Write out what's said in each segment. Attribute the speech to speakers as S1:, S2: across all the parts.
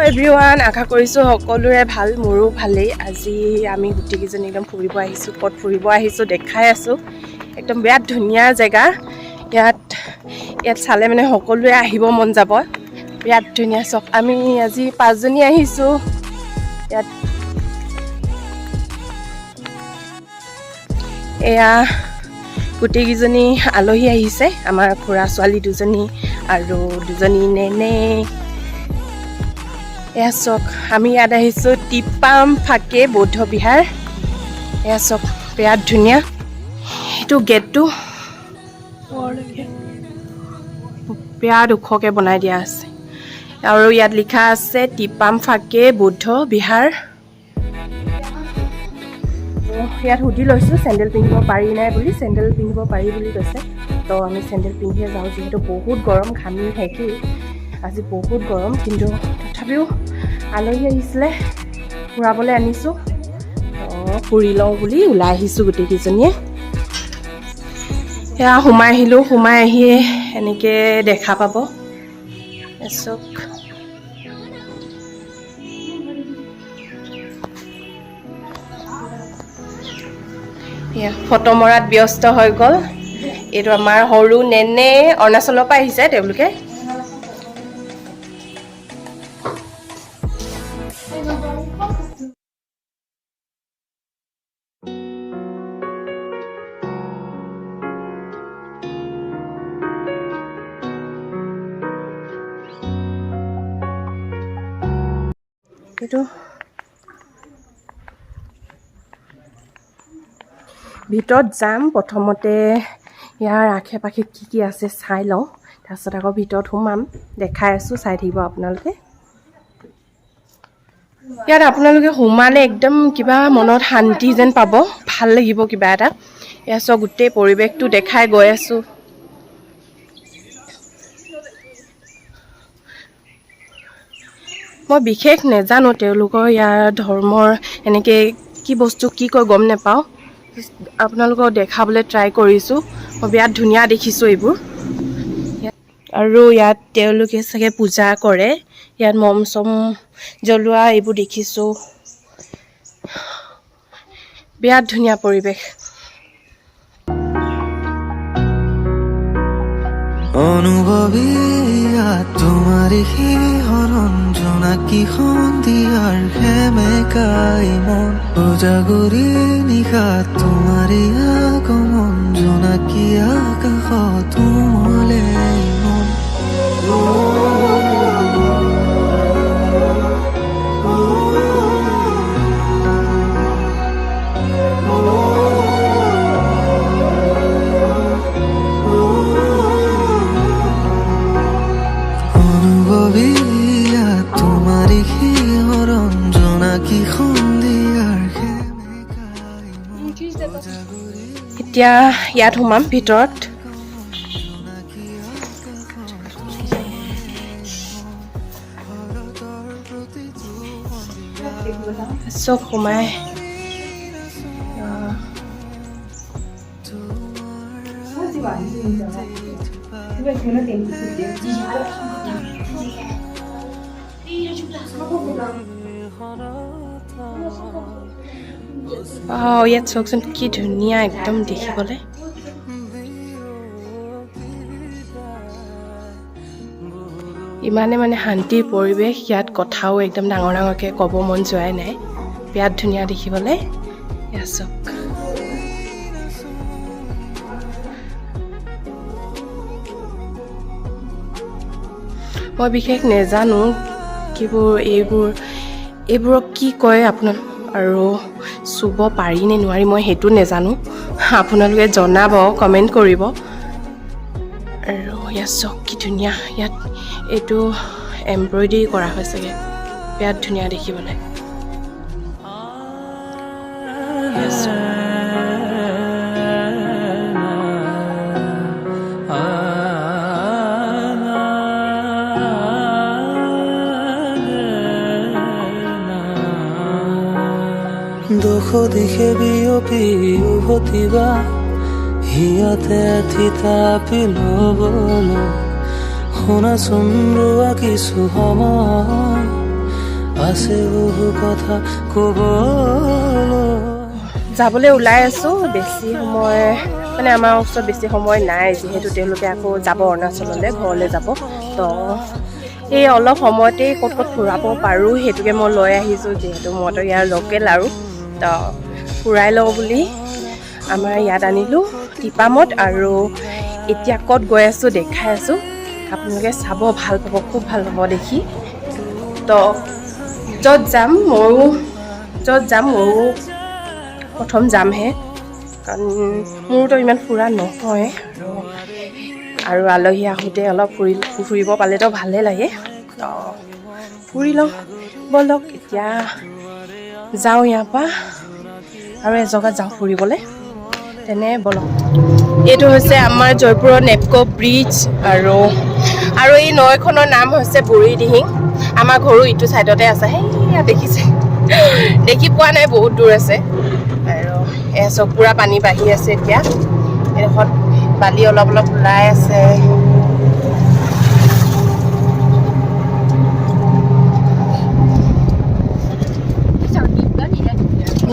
S1: Everyone, আশা কৰিছোঁ সকলোৰে ভাল, মোৰো ভালেই। আজি আমি গোটেইকেইজনী একদম ফুৰিব আহিছোঁ। ক'ত ফুৰিব আহিছোঁ দেখাই আছোঁ। একদম বিৰাট ধুনীয়া জেগা। ইয়াত ইয়াত চালে মানে সকলোৱে আহিব মন যাব। বিৰাট ধুনীয়া চক। আমি আজি পাঁচজনী আহিছোঁ ইয়াত। এয়া গোটেইকেইজনী আলহী আহিছে, আমাৰ খুৰা ছোৱালী দুজনী আৰু দুজনী নেনে। এয়া চাওক, আমি ইয়াত আহিছোঁ টিপাম ফাকে বৌদ্ধ বিহাৰ। এয়া চাওক, বিৰাট ধুনীয়া। এইটো গেটটো বিৰাট ওখকৈ বনাই দিয়া আছে আৰু ইয়াত লিখা আছে টিপাম ফাকে বৌদ্ধ বিহাৰ। ইয়াত সুধি লৈছোঁ চেণ্ডেল পিন্ধিব পাৰি নাই বুলি। চেণ্ডেল পিন্ধিব পাৰি বুলি কৈছে। তো আমি চেণ্ডেল পিন্ধিয়ে যাওঁ, যিহেতু বহুত গৰম, ঘামি শেষেই। আজি বহুত গৰম, কিন্তু তথাপিও আলহী আহিছিলে, ফুৰাবলৈ আনিছোঁ, তো ফুৰি লওঁ বুলি ওলাই আহিছোঁ গোটেইকেইজনীয়ে। সেয়া সোমাই আহিলোঁ। সোমাই আহিয়ে এনেকৈ দেখা পাব। চাওক, এয়া ফটো মৰাত ব্যস্ত হৈ গ'ল। এইটো আমাৰ সৰু নেনে, অৰুণাচলৰ পৰা আহিছে তেওঁলোকে। এইটো ভিতৰত যাম, প্ৰথমতে ইয়াৰ আশে পাশে কি কি আছে চাই লওঁ, তাৰপিছত আকৌ ভিতৰত সোমাম। দেখাই আছোঁ, চাই থাকিব আপোনালোকে। ইয়াত আপোনালোকে সোমালে একদম কিবা মনত শান্তি যেন পাব, ভাল লাগিব কিবা এটা। ইয়াত চব গোটেই পৰিৱেশটো দেখাই গৈ আছোঁ। মই বিশেষ নেজানো তেওঁলোকৰ ইয়াৰ ধৰ্মৰ এনেকৈ কি বস্তু কি কয় গম নাপাওঁ, আপোনালোকক দেখাবলৈ ট্ৰাই কৰিছোঁ। মই বিৰাট ধুনীয়া দেখিছোঁ এইবোৰ। আৰু ইয়াত তেওঁলোকে চাগে পূজা কৰে, ইয়াত মম চম জ্বলোৱা এইবোৰ দেখিছোঁ। বিৰাট ধুনীয়া পৰিৱেশ।
S2: অনুভৱীয়া তোমাৰ শিহৰণ, জোনাকী সন্ধিয়াৰ সেমেকাই মন, উজাগৰী নিশা তোমাৰে আগমন, জোনাকী আকাশত উমলে মন। অনুভৱীয়া তোমাৰ শিহৰণ, জোনাকী সন্ধিয়াৰ সেমেকাই মন।
S1: এতিয়া ইয়াত সোমাম ভিতৰত। চব সোমাই ইয়াত চাওকচোন কি ধুনীয়া একদম দেখিবলৈ। ইমানে মানে শান্তিৰ পৰিৱেশ ইয়াত, কথাও একদম ডাঙৰ ডাঙৰকৈ ক'ব মন যোৱাই নাই, বিৰাট ধুনীয়া দেখিবলৈ। ইয়াত চাওক, মই বিশেষ নেজানো কিবোৰ এইবোৰ এইবোৰক কি কয় আপোনাক, আৰু চুব পাৰি নে নোৱাৰি মই সেইটো নেজানো, আপোনালোকে জনাব, কমেণ্ট কৰিব। আৰু ইয়াত চাওক কি ধুনীয়া, ইয়াত এইটো এমব্ৰইডাৰী কৰা হৈছেগৈ, বিৰাট ধুনীয়া দেখিবলৈ।
S2: দোষ দিশে বিয়পি উভতিবা হিয়াতে থিতাপি ল'বলৈ। শুনাচোন, ৰোৱা কিছু সময়, আছে বহু কথা ক'বলৈ।
S1: যাবলৈ ওলাই আছোঁ। বেছি সময় মানে আমাৰ ওচৰত বেছি সময় নাই, যিহেতু তেওঁলোকে আকৌ যাব অৰুণাচললৈ, ঘৰলৈ যাব। তো এই অলপ সময়তেই ক'ত ক'ত ফুৰাব পাৰোঁ, সেইটোকে মই লৈ আহিছোঁ। যিহেতু মইতো ইয়াৰ লোকেল আৰু, তো ফুৰাই লওঁ বুলি আমাৰ ইয়াত আনিলোঁ টিপামত। আৰু এতিয়া ক'ত গৈ আছোঁ দেখাই আছোঁ, আপোনালোকে চাব, ভাল পাব, খুব ভাল পাব দেখি। তো য'ত যাম ময়ো প্ৰথম যামহে, কাৰণ মোৰোতো ইমান ফুৰা নহয়। আৰু আলহী আহোঁতে অলপ ফুৰিব পালেতো ভালেই লাগে। তো ফুৰি লওঁ ব'লক। এতিয়া যাওঁ ইয়াৰ পৰা আৰু এজেগাত যাওঁ ফুৰিবলৈ, তেনে ব'লক। এইটো হৈছে আমাৰ জয়পুৰৰ নেপকো ব্ৰিজ আৰু এই নৈখনৰ নাম হৈছে বুঢ়ী দিহিং। আমাৰ ঘৰো ইটো ছাইডতে আছে। সেইয়া দেখিছে, দেখি পোৱা নাই, বহুত দূৰ আছে। আৰু এয়া চব পূৰা পানী বাঢ়ি আছে এতিয়া। এইডোখৰত বালি অলপ অলপ ওলাই আছে।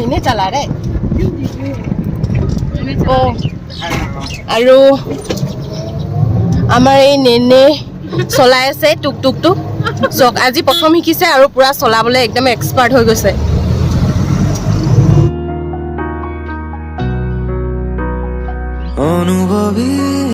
S1: এনে চলা ৰে। অঁ, আৰু আমাৰ এই নেনে চলাই আছে টুক টুকটো। চাওক, আজি প্ৰথম শিকিছে আৰু পূৰা চলাবলৈ একদম এক্সপাৰ্ট হৈ গৈছে।
S2: অনুভৱী।